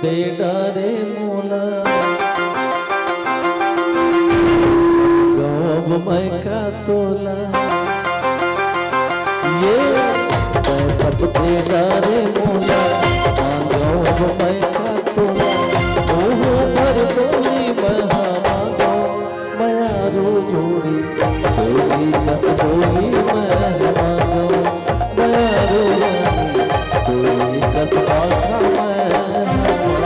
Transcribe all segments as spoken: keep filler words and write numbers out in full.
दे डारे मोला, गौब मैं का तोला। ये मैं सब दे डारे मोला, मांगो मैं का तोला। ओहो भर बोली मैं हा मांगो, मयारू जोड़ी, बोली कस बोली मैं हा मांगो, मयारू रानी, बोली कस बाखा मैं हा मांगो।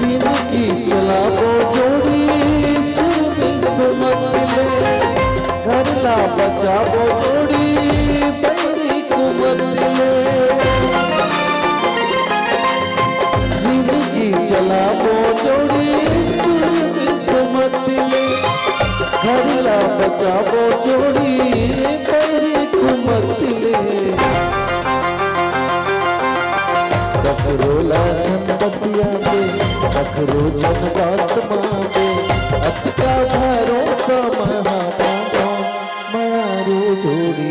जिनगी चलाबो जोड़ी चुरमी सुमत ले, घर ला बचाबो जोड़ी बैरी कुमत ले। जिनगी चलाबो जोड़ी चुरमी सुमत ले, घर ला बचाबो जोड़ी बैरी कुमत ले। कखरो ला झन बतियाबे, कखरो झन बात मानबे, अतका भरोसा मैं हा मांगो, मयारू जोड़ी,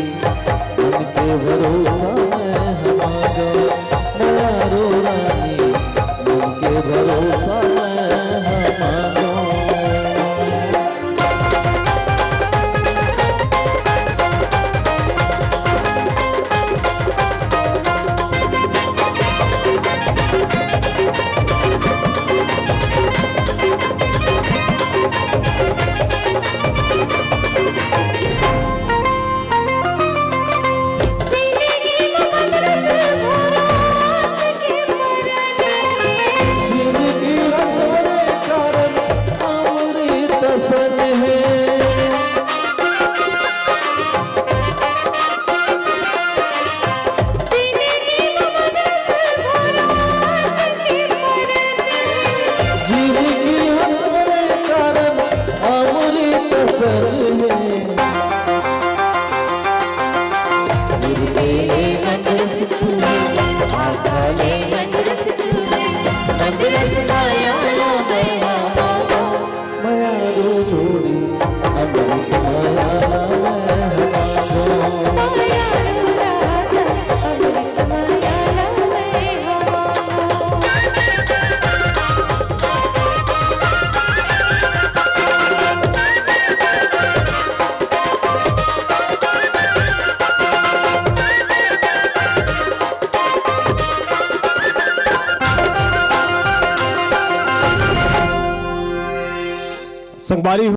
मन के भरोसा मैं हा मांगो, मयारू रानी, मन के भरोसा मैं हा मांगो। जिनगी हर तोरे कारण अमृत सन हे। जिनगी हर तोरे कारण अमृत सन हे। मयारू जोड़ी अमृत माया ला मैं हा मांगो। संगवारी हो,